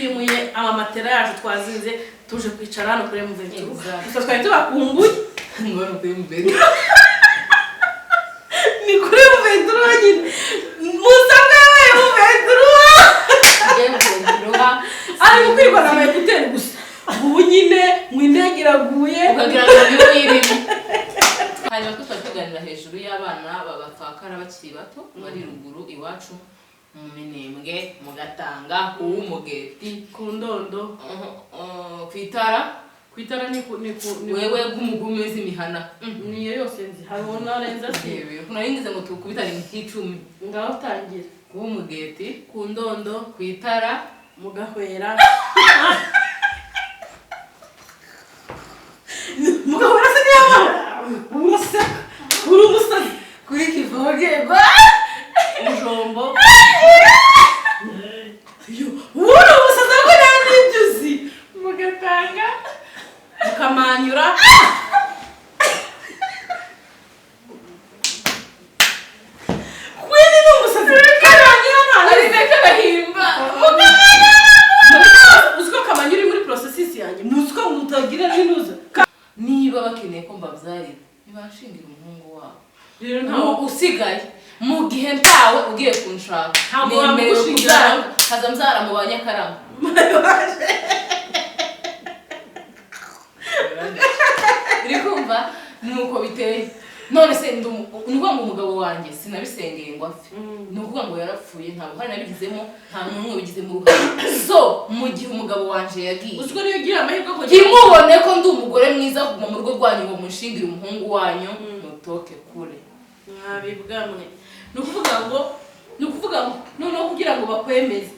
Twimuye amamatera yacu, twazinze, tuje kwicara hano kuri M23. Exactly. Gusa twari tubakumbuye. Ngo ni kuri mbere. Ni kuri M23 nyine, musabwa yabaye M23, ari gukwirwa na ama écouteurs gusa. Ubu nyine mu indege iraguye. Ukagira ngo niwe uyirimo. Hanyuma twe twari tuganira hejuru y'abana babapfakara bakiri bato bari ruguru iwacu mu Minembwe, mu Gatanga, uw'umugeti, ku Ndondo, ku itara. Ku itara ni ku Wewe gumugume z'imihana. Niyo yose nzi, hari narenza si. Yewe, nari ngize ngo tukubitane nk'icumi. Ngaho tangira. Uw'umugeti, ku Ndondo, ku itara, mu Gahwera. Mu Gahwera se niyo uraseka, uri umusazi. Kuri Kivogerwa. Ujombo. Yo, uri umusazi, ariko nta n'ibyo uzi. Mu Gatanga. Mukamanyura. Kweli ni umusazi, karangira nta Ari nako arahimba. Uzi ko Kamanyura uri muri processus yanjye? Muzi ko mutagira n'inuza. Niba bakeneye ko mbabyarira, ntibashingira umuhungu wabo Rero ntawe ntawe usigaye mu gihe ntawe ugiye kunshaka. Ntabwo Nemerewe wamugushingira. kubyara, kaza mbyara mu Banyakarama. Uri kumva nuko biteye? None se ni ukuvuga ngo umugabo wanjye sinabisengeye ngo apfe, ni ukuvuga ngo yarapfuye, ntabwo hari nabigizemo, nta n'umwe wabigizemo uruhare. So mu gihe umugabo wanjye yagiye, Uzi ko niyo ugira amahirwe yo kugira ntimubone ko ndi umugore mwiza kuguma mu rugo rwanyu ngo munshingire umuhungu wanyu, mutoke kure. Mwabibwamwe, ni ukuvuga ngo noneho kugira ngo bakwemeze,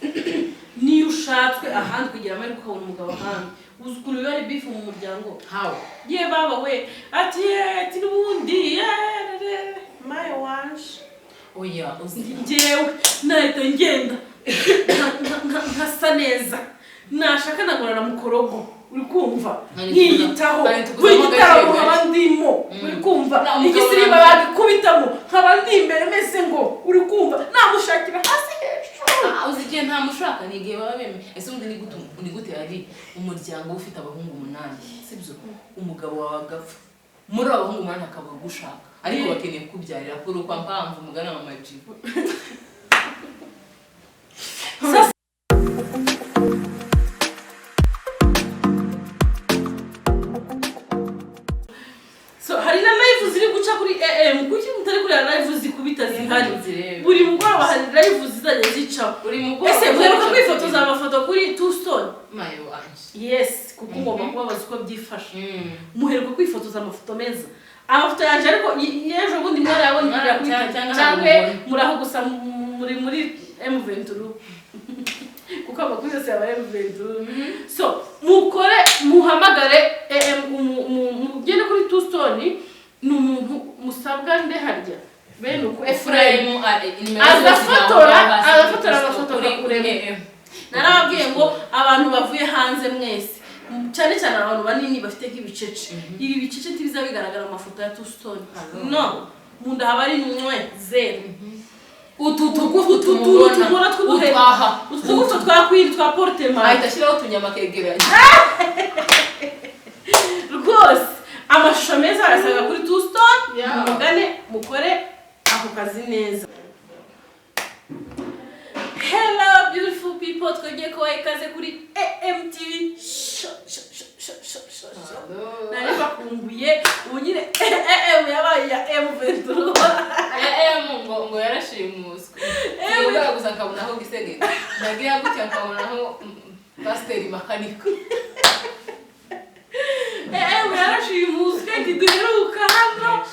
niyo ushatswe ahandi, kugira amahirwe ukabona umugabo ahandi, uzi ukuntu biba ari bifu mu muryango. Hawe. Ye baba we, ati ye, ati n'ubundi ye re mayo wanje. Oya, uzi. Njyewe nahita ngenda nkasa neza, nashaka nagorana mukorogo, uri kumva, nkiyitaho. Nkanitukuza Buri mo gitaramo gake. nkaba ndimo, uri kumva, Na umugabo igisiriba bagikubitamo, nkaba ndi imbere meze ngo, uri kumva, namushakira hasi hejuru. Ah, uzi igihe ntamushaka ni igihe baba bemeye. Ese ubundi ni gute hari umuryango ufite abahungu umunani, sibyo, umugabo wawe agapfa, muri abo bahungu umunani akaba agushaka, ariko bakeneye kukubyarira kuri ukwa mpamvu umugana wa maji. Sasa so hari na live ziri guca kuri AM. Kuki mutari kureba live zikubita zihari? Zirebe. Buri mugoroba hari live zizajya zicaho. Buri mugoroba. Ese muheruka kwifotoza amafoto kuri Two Stone? Mayo wanje. Yes, kuko ngomba kubabaza uko byifashe. Muheruka kwifotoza amafoto meza, amafoto yanjye, ariko y'ejo bundi mwarayabonye? Kuri Cyangwa cyangwa ntabwo. muri aho gusa, muri M23, kuko amakuru yose yaba M23. So mukore, muhamagare AM, mugende kuri Two Stone. Ni umuntu musabwa nde harya, bene uku Efraim. Efraim nimero Agafotora amafoto kuri akakureba. AM. Narababwiye ngo abantu bavuye hanze mwese, cyane cyane abantu banini bafite nk'ibicece, ibi bicece ntibiza bigaragara mu mafoto ya Two Stone. No mu nda haba ari mwe zeru. Utu tugufi. Utu tuntu tubona tw'uduheri. Utwaha. Utu tugufi twa kwiri twa portemante. Ahita ashyiraho utunyama kegeranye. Rwose amashusho meza arasanga kuri Two Stone. Mugane mukore ako kazi neza. Hello beautiful people, twongeye kubaha ikaze kuri AMTV Show, show, show, show, show, show, show. Nari bakumbuye. Ubu nyine AM yabaye iya M23. AM ngo yarashimuswe. Yegura gusa nkabonaho gisegeka, nagira gutya nkabonaho pasiteri makanika. AM yarashimuswe, ntiduheruka hano.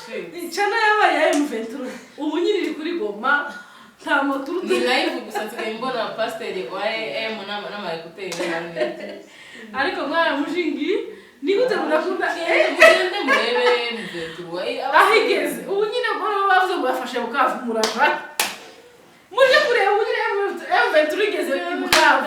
Channel yabaye iya M23, ubu nyine iri kuri Goma, nta makuru. Ni live gusa, nsigaye mbona pasiteri wa AM n'ama écouteurs n'amarinete. Ariko mwaramushingiye, ni gute mudakunda? Mugende murebe M23. Aho igeze ubu nyine, ubwo bavuze ngo yafashe Bukavu, murava muje kureba. Ubu nyine M23 igeze i Bukavu.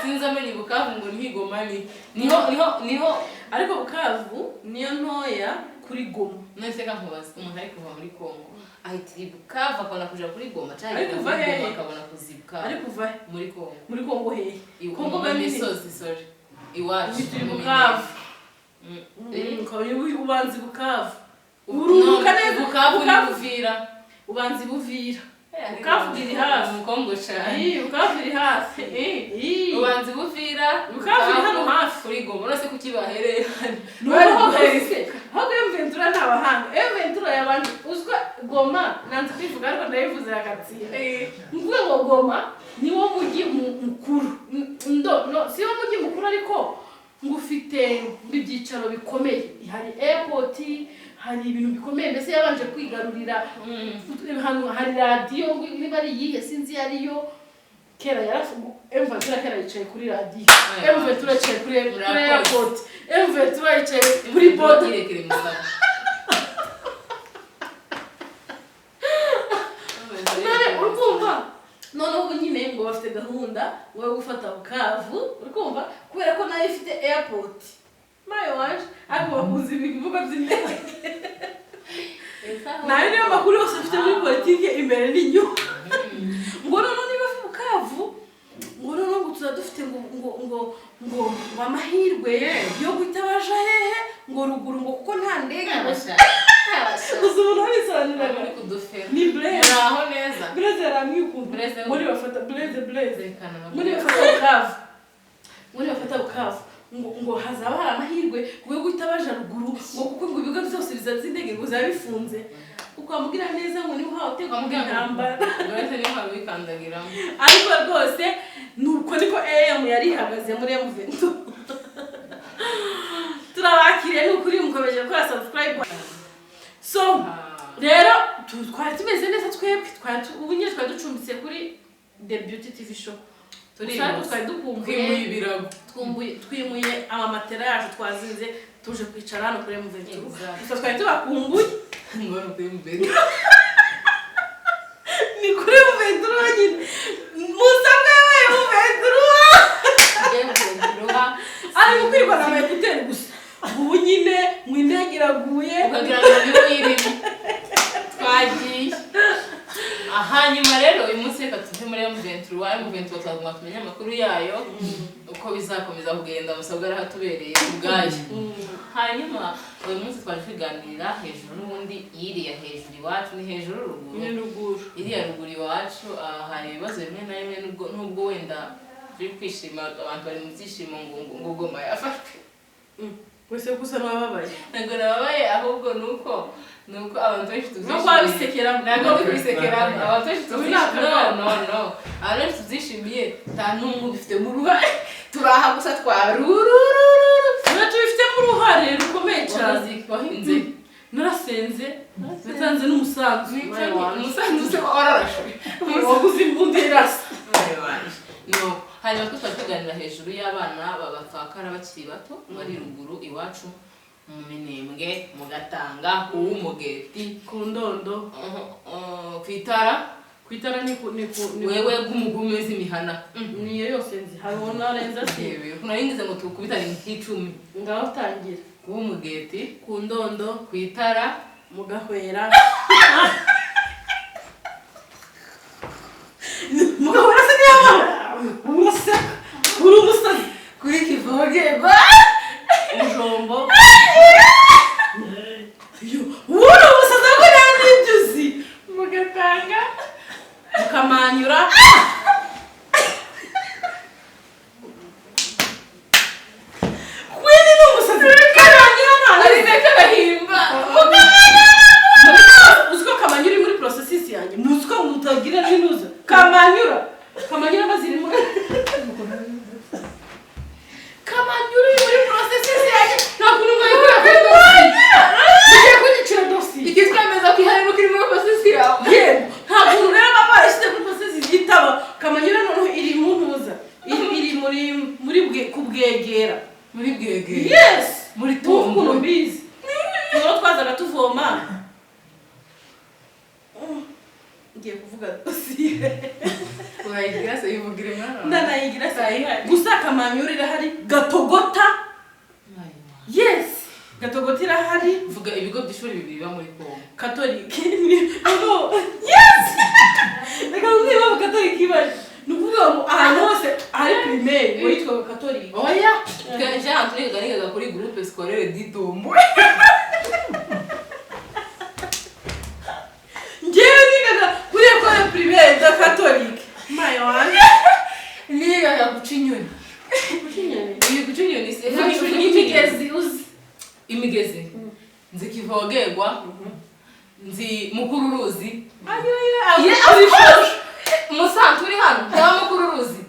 Sinzi amenya Bukavu ngo niho Igoma ni niho. Ariko Bukavu niyo ntoya kuri Goma. None se kankubaza, umuntu ari kuva muri Congo Ahitira i Bukavu, akabona kuja kuri Goma, cyangwa Ariko ahitira uva kuri hehe? Goma akabona kuzibuka. Ari kuva he? Muri Kongo. Muri Kongo hehe? Kongo Mu ganini. misozi, sorry, iwacu. Uhitira i mu Bukavu. Minembwe. Ukaba ubanza i Bukavu, ururuka neza. Bukavu ni Bukavu. Buvira. Ubanza i Buvira. Bukavu iri hafi. Umukongo cyane. Ii, Bukavu iri hafi. Ii. Ubanza Buvira. Bukavu iri hano hafi. Kuri Goma uretse kuki bahereye hano? Noneho se ahubwo M23 ni abahanga. M23 yabanje uzwa Goma, nanze kwivuga ariko ndayivuze agatsinda. Mvuge ngo Goma niwo mujyi mukuru, ndo no si wo mujyi mukuru, ariko ngo ufite ibyicaro bikomeye, hari airport, hari ibintu bikomeye. Mbese yabanje kwigarurira hano, hari radiyo ngo niba ari iyihe sinzi iyo ariyo. Kera yarafungu M23, kera yicaye kuri radiyo, M23 yicaye kuri Murakoze. airport, M23 yicaye kuri border. Irekere musaba. None urikumva, noneho ubu nyine ngo bafite gahunda ngo yo gufata Bukavu, urikumva, kubera ko nayo ifite airport mayo waje, ariko bakunze ibibuga by'indege. Nayo niyo makuru yose afite muri politike imbere n'inyuma. Ngo noneho niba ava Bukavu, ngo noneho ngo tuzaba dufite ngo amahirwe yo guhita baja hehe, ngo ruguru, ngo kuko nta ndege ngo. Gusa umuntu wabisobanuraga Muri kudufera. ni Blaise. Muraho neza. Blaise yaramwikunda. Blaise. Muri bafata Blaise, Blaise. Zerekana. Muri bafata Bukavu, muri bafata Bukavu, ngo hazaba hari amahirwe ngo yo guhita baja ruguru, ngo kuko ngo ibigo byose biza by'indege ngo bizaba bifunze. Ukamubwira neza ngo niba uhawe utegura intambara. Uretse niba waba wikandagiramo. Ariko rwose nuko niko AM yari ihagaze muri M23. Turabakiriye, ni ukuri mukomeje gukora subscribe. So rero twari tumeze neza twebwe, ubu nyine twari ducumbitse kuri The Beauty TV Show. Gusa ariko twari dukumbuye Twimuye ibirago. Twimuye amamatera yacu, twazinze tuje kwicara hano kuri M23. Exactly. Gusa twari tubakumbuye. Ngo ni ukuri mbere. Ni kuri M23 nyine musabwe yabaye M23, ari gukwirwa na ama écouteurs gusa. Ubu nyine mu indege iraguye. Ukagira ngo niwe uyirimo. Twagiye hanyuma rero uyu munsi reka tuve muri M23. M23 twagomba tumenye amakuru yayo uko bizakomeza kugenda, musabwa arahatubereye ubwayo. Hanyuma uyu munsi twaje kwiganirira hejuru n'ubundi iriya hejuru iwacu, ni hejuru ruguru? Ni ruguru. Iriya ruguru iwacu, hari ibibazo bimwe na bimwe, nubwo wenda turi kwishima, abantu bari mu byishimo ngo Goma yafashwe. Wese gusa n'uwababaye. Ntabwo nababaye, ahubwo nuko abantu benshi No tubyishimiye. kwabisekera. Ntabwo ndi kubisekera. Abantu benshi Ubu ni tubyishimiye, akagare. No, no, abantu benshi tubyishimiye, nta n'umwe ubifitemo uruhare. Turaha gusa twarurururu. Niba tubifitemo uruhare rukomeye cyane. Wakoze, wahinze. Narasenze, natanze n'umusanzu. Umusanzu se wararashwe? Waguze imbunda irasa. No, hanyuma twe twari tuganira hejuru y'abana babapfakara bakiri bato bari ruguru iwacu mu Minembwe, mu Gatanga, uw'umugeti, ku Ndondo, ku Itara. Ku Itara ni ku Wewe gumugume z'imihana. Niyo yose nzi, hariho narenza si. Nari ngize ngo tukubitane nk'icumi. Ngaho tangira. Uw'umugeti, ku Ndondo, ku Itara, mu Gahwera. Mu Gahwera se niyo uraseka, uri umusazi. Kuri Kivogerwa. Ujombo. Uri umusazi, ariko nta n'ibyo uzi. Mu Gatanga. Mukamanyura. Kweli ni umusazi, Kamanyura nta Ari nako arahimba. Uzi ko Kamanyura iri muri processus yanjye? Muzi ko mutagira n'inuza Kamanyura, Kamanyura maze iri muri, Kamanyura iri muri processus yanjye. Nta kuntu mwayikura kuri dosiye, mugiye kunyicira dosiye. Ikitwemeza ko ihari nuko iri muri process yawe. Yego, nta kuntu rero baba barashyize kuri process yitaba Kamanyura, noneho iri mu ntuza, iri muri bwe kubwegera. Muri Bwegera. Yes. Muri Tuzi ukuntu Tumbo. mbizi, noneho twazaga tuvoma. Ngiye kuvuga dosiye. Urayigira se? Yivugire mwana wawe. Ndanayigira se? Ayihari. Gusa Kamanyura irahari, Gatogota, yes. Gatogota irahari. Vuga ibigo by'ishuri bibiri biba muri Kongo. Katolike no, yes, reka nkubwire impamvu katolike ibari. Ni ukuvuga ngo ahantu hose ahari primaire ngo yitwaga katolike. Oya, twe ahantu nigaga kuri Groupe Scolaire d'Itombo. Njyewe nigaga kuri école primaire de catholique mayo wanjye. Nigaga guca inyoni. Iyi guca inyoni se? Imigezi uzi? Imigezi nzi: Kivogerwa, nzi Mukururuzi. Musanze uri hano cyangwa Mukururuzi?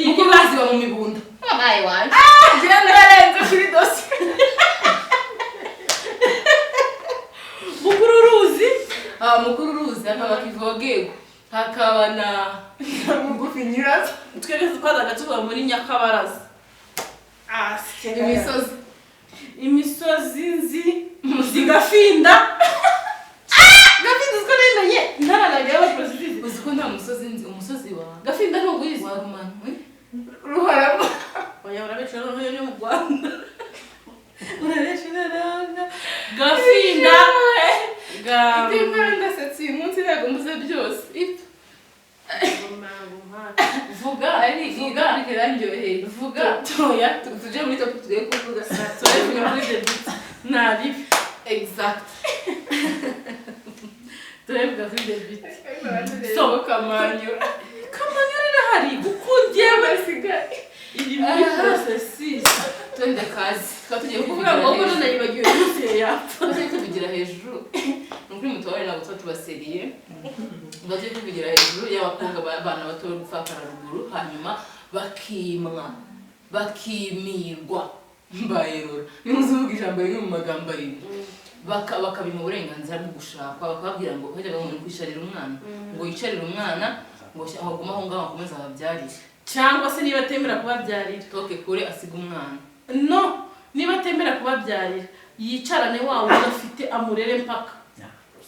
Mukururuzi ba mu Mibunda. Mayi wanjye, ngira nararenze kuri dosiye. Mukuru uruzi. Ah, Mukururuzi, hakaba Kivogerwa, hakaba na Mugufi Nyirazo. Twebwe twazaga tuva muri Nyakabaraza. Imisozi? Imisozi nzi Gafinda. Gafinda uziko nayimenye ntaranagira abaporositizi. Uzi ko nta musozi nzi? Umusozi wa Gafinda ntabwo uyizi? Wa Rumano, Ruharama. Oya, urabesha. Noneho yo mu Rwanda urabesha, uraranga Gafinda ga. Ibyo ndasetse uyu munsi, ntabwo mbuze byose. Ipfa. Vuga ari Vuga. vuga, irandyoheye, vuga. Toya. Tuje muri topic tugiye kuvuga. Turabivuga muri debut nabi. Exact. Turabivuga kuri debut. So Kamanyura. Kamanyura irahari kuko njyewe iri muri processus. Twende kazi, tukaba tugiye Kuvuga ngo kuvugira ubwo hejuru. Nayibagiwe dosiye yapfa. Tuba tugiye kuvugira hejuru, ni ukuri mutubare, ntabwo tuba tubaseriye. Tuba tugiye kuvugira hejuru y'abakobwa, abana bato bari gupfakara ruguru, hanyuma bakimwa, bakimirwa mbayerora. Niba uzi uvuga ijambo rimwe mu magambo arindwi, bakabima uburenganzira bwo gushakwa, bakababwira ngo bajya ngo kwicarira umwana, ngo yicarire umwana, ngo agume aho ngaho, akomeze ababyarire. Cyangwa se niba atemera kubabyarira, toke kure, asiga umwana. No, niba atemera kubabyarira, yicarane wa wundi afite, amurere mpaka.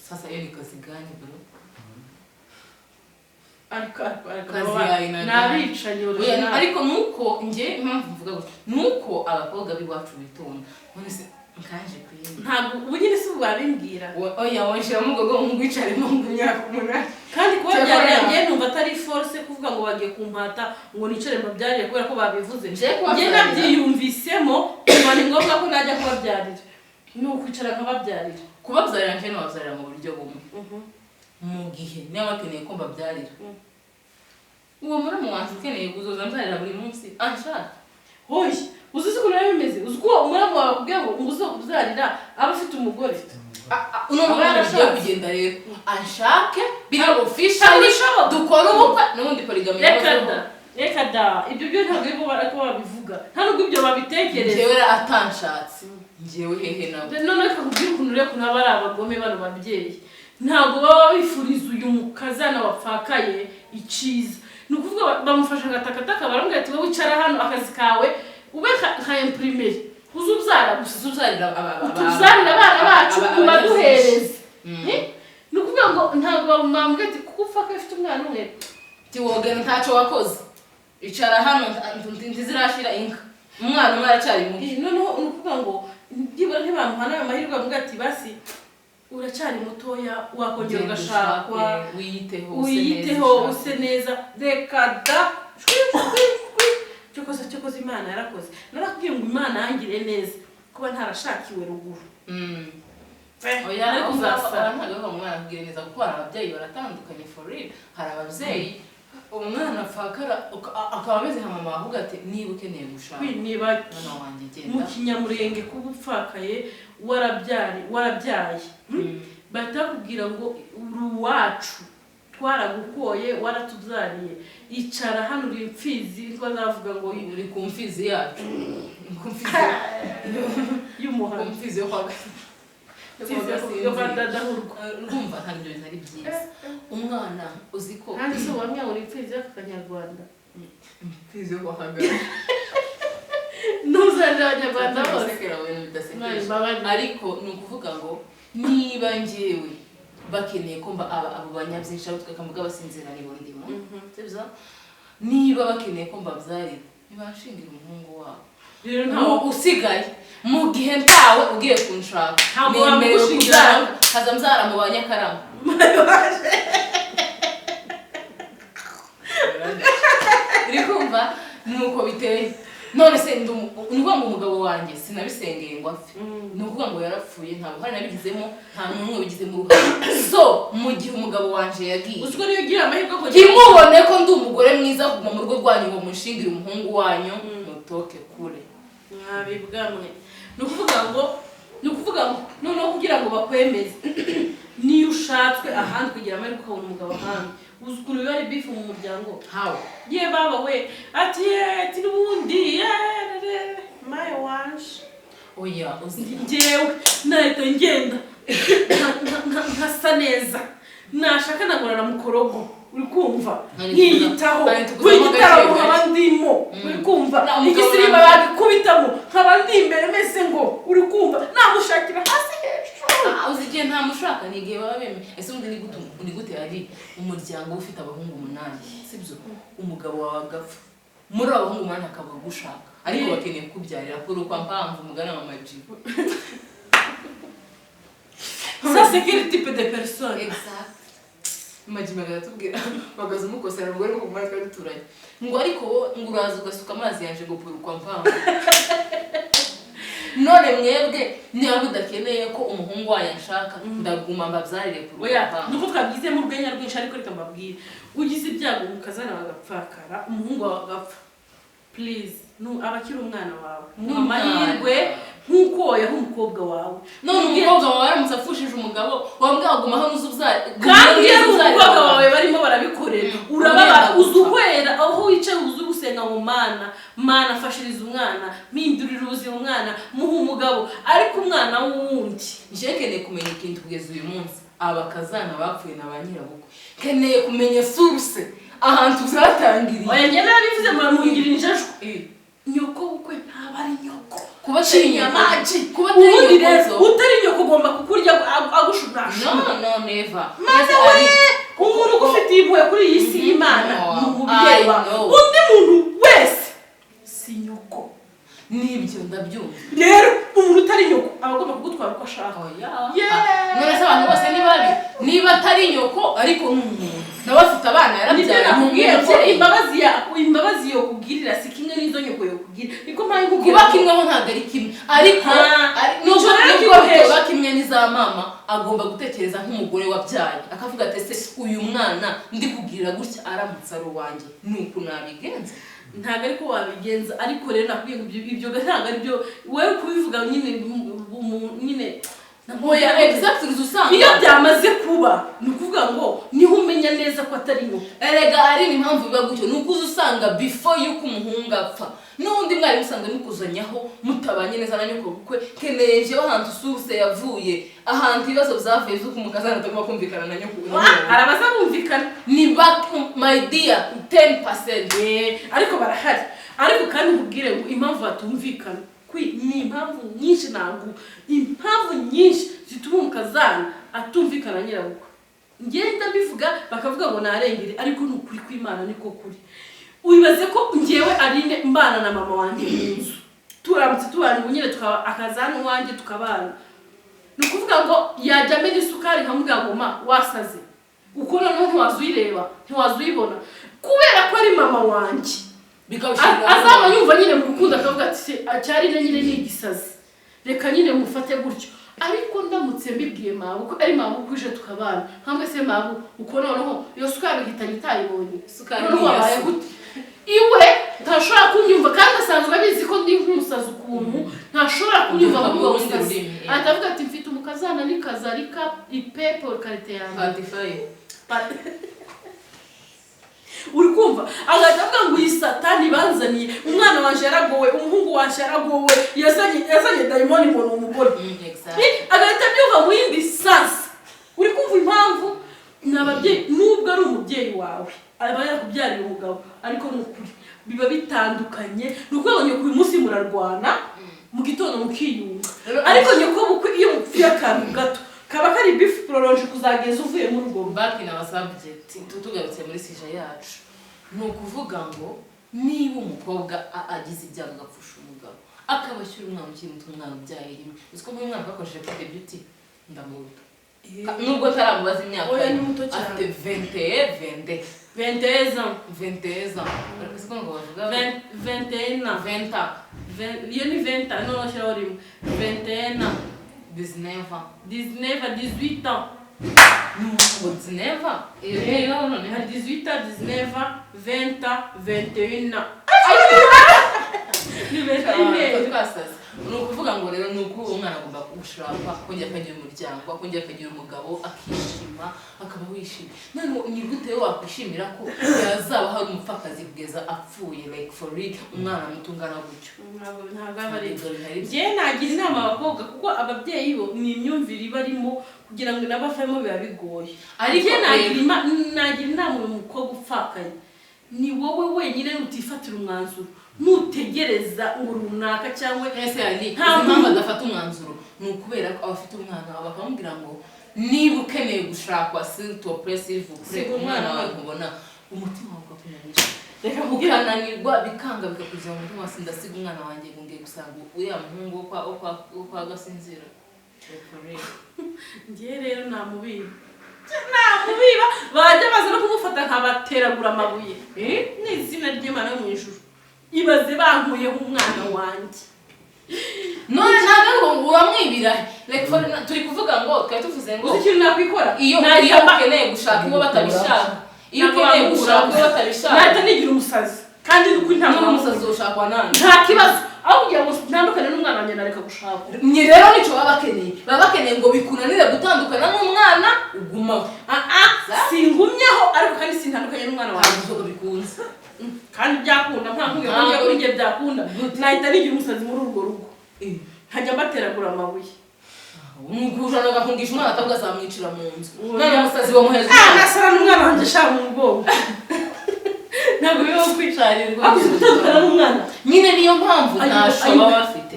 Sasa hiyo ni kazi gani, bro? Ariko Kazi baba- yawe na ni abicanyi Oya, original. Ariko nuko njye impamvu mvuga gutya nuko abakobwa b'iwacu bitonda. None se nkanje kuyindi? Ntabwo ubu nyine si babimbwira. Oya, wonshyiramo ubwo ngo ngwicaremo ngo imyaka 8. Kandi kubabyarira, Cyakora- njye numva atari force kuvuga ngo bagiye kumpata ngo nicare mbabyarire kubera ko babivuze. Nje Njye kubabyarira. nabyiyumvisemo, kumva ni ngombwa ko najya kubabyarira, ni ukwicara nkababyarira. Kubabyarira, njye nababyarira mu buryo bumwe, mu gihe niba bakeneye ko mbabyarira. Uwo muramu wanjye ukeneye kuzoza mbyarira buri munsi anshaka. Hoya, uzi ukuntu biba bimeze? Uzi ko umuramu wawe akubwira ngo uze kubyarira aba afite umugore? Uno Aba mugore bigiye yarashatse. kugenda rero, anshake biri official, Bishoboka. dukore ubukwe, n'ubundi polygamy Reka yahozeho. da, reka da, ibyo byo ntabwo ariko ariko babivuga, nta nubwo ibyo babitekereza. Njyewe rero atanshatse, njyewe hehe nawe? None reka kubwira ukuntu rero, ukuntu aba ari abagome bano babyeyi. Ntabwo baba bifuriza uyu mukazana wapfakaye iciza. Ni ukuvuga bamufasha agatakataka, baramubwira ati: "Wowe wicara hano, akazi kawe ube nka imprimeri, uze ubyara gusa." Uzubyarira Utubyarire abana bacu, ubaduhereze. Eh? Ni ukuvuga ngo ntabwo bamubwira ati kuko upfakaye ufite umwana umwe, tiwogera ntacyo wakoze, icara hano, ntizirashira inka, umwana umwe aracyari muto. Eh, noneho ni ukuvuga ngo byibura ntibamuha n'ayo mahirwe, bamubwira ati: "Basi uracyari mutoya, wakongera Genda ugashakwa, ushake, wiyiteho, use wiyiteho, neza, use neza." Reka da, shwi shwi shwi. Cyokoze, cyokoze Imana yarakoze. Narakubwiye ngo Imana yangiriye neza kuba ntarashakiwe ruguru. Oya, Nari aho ngaho kuzasara. ntabwo biba umwana akubwira neza, kuko hari ababyeyi baratandukanye, for real. Hari ababyeyi umwana apfakara akaba ameze nka mama, ahubwo ati: "Niba ukeneye gushaka, Niba mwana wanjye, mu genda." Kinyamurenge kuba upfakaye warabyari warabyaye, bahita bakubwira ngo uri uwacu, twaragukoye, waratubyariye, icara hano, uri imfizi, niko bazavuga ngo. Uri ku mfizi yacu, ku mfizi Y'umuhano. Ku mfizi yo kwa Imfizi yo kwa Dadahurwa. Urumva ntabwo ibyo bintu ari byiza. Umwana uzi ko Kandi si uwamya uri imfizi y'akanyarwanda. Imfizi yo kwa Kagame. Ntuzarire Abanyarwanda bose. Gusekera mu bintu bidasekeje. Mbabarira. Ariko ni ukuvuga ngo niba njyewe bakeneye ko mba abo banyabyinshi, abo twakamuga basinzirana ndimo, sibyo? Niba bakeneye ko mbabyarira, nibanshingira umuhungu wabo Rero ntawe uwo usigaye. Mu gihe ntawe ugiye kunshaka, Ntabwo nemerewe wamugushingira. kubyara, kaza mbyara mu Banyakarama. Uri kumva nuko biteye? None se ni ukuvuga ngo umugabo wanjye sinabisengeye ngo apfe, ni ukuvuga ngo yarapfuye, ntabwo hari nabigizemo, nta n'umwe wabigizemo uruhare. So mu gihe umugabo wanjye yagiye, Uzi ko niyo ugira amahirwe ko ntimubone ko ndi umugore mwiza kuguma mu rugo rwanyu ngo munshingire umuhungu wanyu, mutoke kure. Mwabibwamwe, ni ukuvuga ngo noneho kugira ngo bakwemeze, niyo ushatswe ahandi, kugira amahirwe ukabona umugabo ahandi, uzi ukuntu biba ari beef mu muryango? Hawe. Ye baba we, ati ye, ati n'ubundi ye re maye wanje. Oya, uzi. Njyewe nahita ngenda nkasa neza, nashaka nagorana mukorogo, uri kumva, nkiyitaho. Nkanitukuza Buri mo gitaramo gake nkaba gake. ndimo, uri kumva, Na, umugabo igisirimba bagikubitamo nkaba ndi imbere meze ngo, uri kumva, namushakira hasi hejuru. Ah, uzi igihe ntamushaka ni igihe baba bemeye. Ese ubundi ni gute ari umuryango uba ufite abahungu umunani, sibyo, umugabo wawe agapfa, muri abo bahungu umunani akaba agushaka, ariko bakeneye kukubyarira kuri uko mpamvu umugana wa Maji. Ça, c'est quel type de personne? Exact. Maji aratubwira bagaza umukosora umugore wo kumara twari duturanye ngo ariko wowe ngo uraza ugasuka amazi yanje ngo pura ukwa mpamvu. None mwebwe niba mudakeneye ko umuhungu wanyu anshaka, ndaguma mbabyarire pura Oya. ukwa mpamvu. Nuko twabyizemo urwenya rwinshi, ariko reka mbabwire: ugize ibyago mukazana bagapfakara, umuhungu wawe agapfa, please, aba akiri umwana wawe, muha N'umwana. amahirwe nk'uko wayaha umukobwa wawe. None umukobwa wawe aramutse apfushije umugabo, wambwira ngo guma hano uze ubyare? Kandi iyo ari umukobwa wawe barimo barabikorera, urababara. Urenda Uza gupfa. uhwera aho wicaye, uza gusenga ngo: "Mana, Mana, afashiriza umwana, mpindurira ubuzima umwana, muha umugabo." Ariko umwana w'uwundi... Njye nkeneye kumenya ikintu kugeza uyu munsi: abakazana bapfuye na ba nyirabukwe, nkeneye kumenya source ahantu zatangiriye. Oya, njye narabivuze, muramuhindura injajwa. Nyoko bukwe ntaba ari nyoko. Kuba atari nyoko. Nyamaji. Kuba atari Ubundi nyoko rero zo. utari nyoko ugomba kukurya agushunashuna. No, no, never. Maze we, umuntu ugufitiye impuhwe kuri iyi si y'Imana ni umubyeyi wawe. I know. Undi muntu wese si nyoko. Nibyo, ndabyumva. Rero umuntu utari nyoko aba agomba kugutwara uko ashaka. Oya. Yeah. None se abantu bose ni babi? Niba atari nyoko ariko ni umuntu, nawe afite abana, Nibyo. yarabyaye, ni Nakubwiye ngo umubyeyi. imbabazi yokugirira si kimwe n'izo nyoko yokugirira. Niko mpaye nkubwira. Kuba kimwe ho ntabwo ari kimwe, ariko nubwo Icyo rero nubwo kiguhesha. bitoba kimwe n'iza mama, agomba gutekereza nk'umugore wabyaye, akavuga ati: "Ese uyu mwana ndi kubwira gutya, aramutse ari uwanjye, ni uku nabigenza?" Ntabwo ariko wabigenza. Ariko rero nakubwiye ngo ibyo ntabwo ari byo wowe kubivuga nyine nyine. Oya, exactly, usanga Iyo byamaze kuba, ni ukuvuga ngo niho umenya neza ko atari nyoko. Erega ari ni impamvu biba gutyo, ni uko uza usanga before yuko umuhungu apfa, n'undi mwari musanzwe mukuzanyaho, mutabanye neza na nyoko bukwe. Keneye jewe ahantu source yavuye, ahantu ibibazo byavuye by'uko umukazana atagomba kumvikana na nyoko. Hari abaza bumvikana. Ni back, my dear, 10%. Ariko barahari. Ariko kandi nkubwire ngo impamvu batumvikana ni impamvu nyinshi. Ntabwo impamvu nyinshi zituma umukazana atumvikana nyirabukwe, ngenda mbivuga bakavuga ngo narengere, ariko ni ukuri kw'Imana, niko kuri. Wibaze ko ngewe Aline mbana na mama wanjye mu nzu, turamutse tubana ubu nyine, tukaba akaza hano iwanjye tukabana, ni ukuvuga ngo yajya amena isukari nkamubwira ngo: "Ma, wasaze." Uko noneho ntiwaza uyireba, ntiwaza uyibona, kubera ko ari mama wanjye. Bikabishirira. Azaba yumva nyine mu rukundo, akavuga ati: "Se, cyarine nyine ni igisazi, reka nyine mufate gutyo." Ariko ndamutse mbibwiye mabu ko ari mabu uje tukabana, nkamwe se mabu, uko noneho iyo sukari uhitanye utayibonye. Isukari Noneho ni iya wabaye so. gute iwe? Ntashobora kunyumva, kandi asanzwe abizi ko ndi nk'umusazi ukuntu, ntashobora kunyumva Ubyumva muri uwo mu rundi musazi. rurimi, yeah. Ahita avuga ati: "Mfite umukazana n'ikazarika ipepo karite yanjye." Part 5. Uri kumva, agahita avuga ngo: "Iyi satani banzaniye, umwana wanjye yaragowe, umuhungu wanjye yaragowe, yazanye dayimoni ngo ni umugore." Exactly. Agahita abyumva mu yindi sens. Uri kumva impamvu? Ni ababyeyi, nubwo ari umubyeyi wawe aba yakubyariye umugabo, ariko ni ukuri biba bitandukanye. Ni ukuvuga ngo nyoko uyu munsi murarwana, mu gitondo mukiyunga. Ariko nyoko bukwe, iyo mupfuye akantu gato, kaba kari beef prolongé kuzageza uvuye muri urwo rugo. Back in our subject, tugarutse muri sujet yacu, ni ukuvuga ngo niba umukobwa agize ibyago agapfusha umugabo, Akaba ashyira umwana ukiri muto, umwana ubyaye rimwe. Uzi ko nk'uyu mwana bakoresheje kuri beauty, ndamuruta. Nubwo ntaramubaza imyaka Oya, ye, ni muto cyane. Afite 21, 22. 21 ans. 21 ans, ariko siko ngo bavuga. 21 ans. 20 ans. Iyo ni 20 ans, noneho shyiraho rimwe, 21 ans. 19 ans. 19 à 18 ans. Ngo 19 ans, iyo niyo none Hari 18 ans, 19 ans, 20 ans, 21 ans, ni 21. Twasaze. Ni ukuvuga ngo rero ni uko uwo mwana agomba gushaka, akongera akagira umuryango, akongera akagira umugabo, akishima, akaba wishimye. None ni gute wakwishimira ko yazaba hari umupfakazi kugeza apfuye? Like, for real, umwana muto ungana gutyo. Ntabwo aba ari Ibyo bihari. Njyewe nagira inama abakobwa, kuko ababyeyi bo ni imyumvire ibarimo, kugira ngo nabo avemo biba bigoye. Ariko Njyewe nagira inama uyu mukobwa upfakaye: ni wowe wenyine nutifatira umwanzuro, nutegereza ngo runaka cyangwa Ese hari Nta izi mpamvu muntu- adafata umwanzuro? Ni ukubera ko aba afite umwana wawe, bakamubwira ngo niba ukeneye gushakwa, s'il te plaît, s'il vous plaît, Siga umwana umwana wawe. Wawe. Nkubona umutima wawe ukakunanira, Reka nkubwire. ukananirwa, bikanga, bikakuza mu mutima wose: ndasiga umwana wanjye ngo ngiye gusanga uriya muhungu wo kwa Gasinzira? Like, for real. Njyewe rero namubiba, namubiba, bajya baza no kumufata nkabateragura amabuye. Ni izina ry'Imana yo mu ijuru. Ibaze bankuyeho umwana wanjye. None ntabwo ngo uramwibira. Like, for turi kuvuga ngo twari tuvuze ngo Uzi ikintu nakwikora? iyo Nahita iyo ukeneye gushaka iwe batabishaka, iyo Ntabwo ukeneye bamukura. gushaka iwe batabishaka. Nahita nigira umusazi, kandi ni ukuri, ntabwo None umusazi. umusazi ushakwa nande? Nta kibazo, aho kugira ngo ntandukane n'umwana wanjye, nareka gushaka. Ni rero nicyo baba bakeneye, baba bakeneye ngo bikunanire gutandukana n'umwana, ugumaho. Ah ah, singumyeho, ariko kandi sintandukanye n'umwana wanjye. Ntabwo bikunze. Kandi byakunda, nta nkuye Ntabwo. Ngiye kuri njye byakunda, nahita nigira umusazi muri urwo rugo, nkajya mbateragura amabuye. Umukujana agahungisha umwana, atavuga azamwicira mu nzu. Oya. None umusazi wamuheza Ah, umwana. nasara n'umwana wanjye sha mu bwonko, ntabwo bibaho kwicarirwa. Akuze gutandukana n'umwana. Nyine niyo mpamvu nta Ayo- choix baba bafite,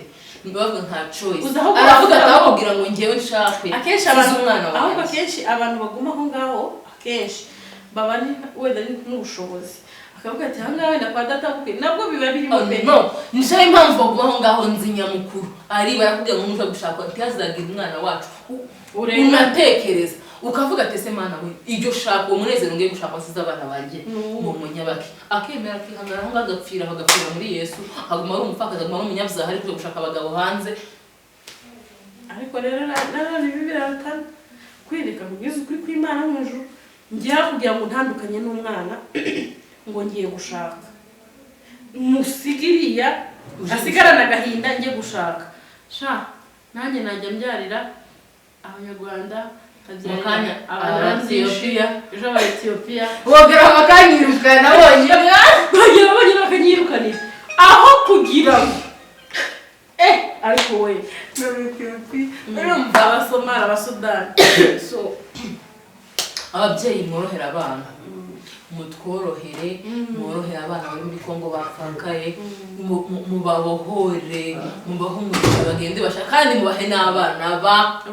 bavuga nta choice. Uzi aho Aravuga bavuga ati ngo- aho kugira ngo njyewe nshakwe Akenshi nsize abantu umwana ahubwo wanjye. Akenshi abantu baguma aho ngaho, akenshi baba ni wenda ni n'ubushobozi, akavuga ati aha ngaha wenda kwa data bukwe nabwo biba birimo Oh, pe. no, nico impamvu baguma aho ngaho. Nzi nyamukuru ari barakubwira ngo nuje gushakwa ntihazagire umwana wacu Urenga. Unatekereza ukavuga ati ese Mana we, iryo shaka, uwo munezero ngiye gushaka nsize abana banjye, Ni uwo. ni umunyabaki? Akemera, akihangana aho ngaho, agapfira aho, agapfira muri Yesu, akaguma ari umupfakazi, akaguma ari umunyabyaha, ari kujya gushaka abagabo hanze. Ariko rero nanone ibi birarutana kwereka kubwiza ukuri kw'Imana mu ijuru. Ngira kugira ngo ntandukanye n'umwana ngo ngiye gushaka, musigiriya asigarana agahinda, njye gushaka sha, nanjye najya mbyarira Abanyarwanda, Mu kanya nkabyarira Abaetiyopiya. Ejo Abaetiyopiya. Bogera bakanyirukana bonyine. Bagira bonyine bakanyirukanira aho kugira ngo ariko we Urumva? Abasomali, Abasudani, so Ababyeyi, mworohere abana, mutworohere, mworohere abana bari muri Kongo bapfakaye, mubabohore, mubahe umugisha, bagende bashaka, kandi mubahe n'abana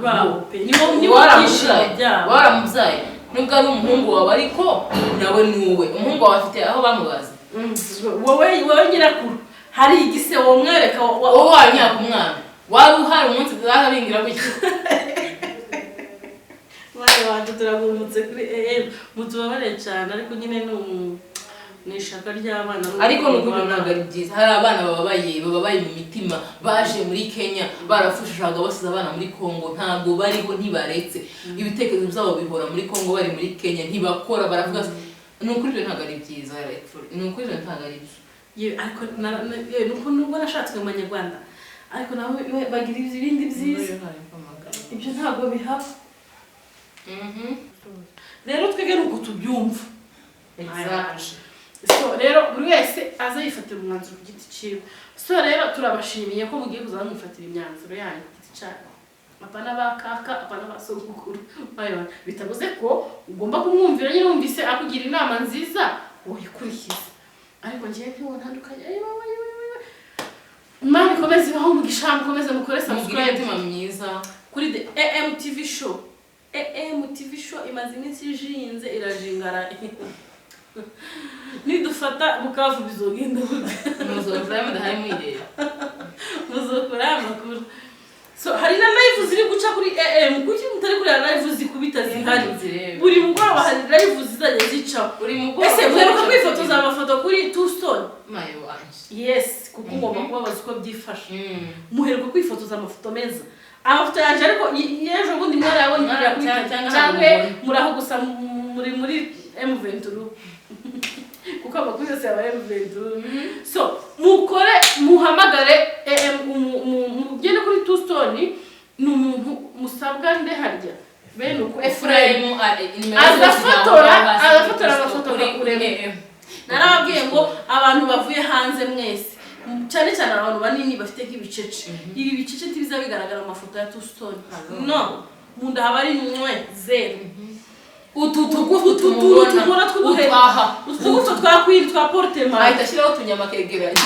babo pe, nibo byishimo byabo. Waramubyaye, nubwo ari umuhungu wawe, ariko nawe ni uwe. Umuhungu wawe afite aho bamubaza. Wowe nyirakuru, hari igise womwereka Wowe wanyaka umwana, wari uhari umunsi zarabingira gutya. Mwana wanjye, turagumutse kuri AM, mutubabare cyane, ariko nyine ni ishaka ry'abana. Ariko ni ukuri, ntabwo ari byiza. Hari abana bababaye, bababaye mu mitima, baje muri Kenya barapfushije abagabo, basize abana muri Kongo, ntabwo bariho, ntibaretse ibitekerezo byabo bihora muri Kongo, bari muri Kenya ntibakora, baravuga. Ni ukuri, ibyo ntabwo ari byiza. Ni ukuri, ibyo ntabwo ari byo. Ariko nuko nubwo nashatswe mu Banyarwanda, ariko nabo bagira ibindi byiza, ibyo ntabwo bihaba. Rero twebwe ni uko tubyumva. Exactly. So rero buri wese aza yifatira umwanzuro ku giti cyiwe. So rero turabashimiye ko mugiye kuza mwifatira imyanzuro yanyu ku giti cyanyu, apana ba kaka, apana ba sogokuru. Bayibona bitavuze ko ugomba kumwumvira nyine, wumvise akugira inama nziza woyikurikiza, ariko ngewe ntiwontandukanye. Ayiwa, ayiwa, ayiwa. Imana ikomeze ibaho umugisha, mukomeze mukore Mugire subscribe imitima myiza. Kuri the AMTV show. AMTV show imaze iminsi ijinze, irajingara. Nidufata Bukavu bizogenda gute? Muzoza mudahari mwireba. kuri AM? Kuki mutari kureba live zikubita zihari? Zirebe. Buri mugoroba hari live zizajya zicaho. Buri mugoroba. Ese muheruka kwifotoza amafoto kuri Two Stone? Mayo wanje. Yes, kuko ngomba kubabaza uko byifashe. Muheruka kwifotoza amafoto meza, amafoto yanjye, ariko y'ejo bundi mwarayabonye kuri Cyangwa cyangwa ntabwo. muri aho gusa muri M23, kuko amakuru yose yaba M23. So mukore, muhamagare AM, mugende kuri Two Stone. Ni umuntu musabwa nde harya? Bene uku Efurayim agafotora amafoto akakureba. Narababwiye ngo abantu bavuye hanze mwese, cyane cyane abantu banini bafite nk'ibicece, ibi bicece ntibiza bigaragara mu mafoto ya Two Stone. No mu nda haba ari mwe zero. Utu tugufi Utu tuntu tubona tw'uduheri. Utwaha. Utu tugufi twa kwiri twa portemante. Ahita ashyiraho utunyama kegeranye.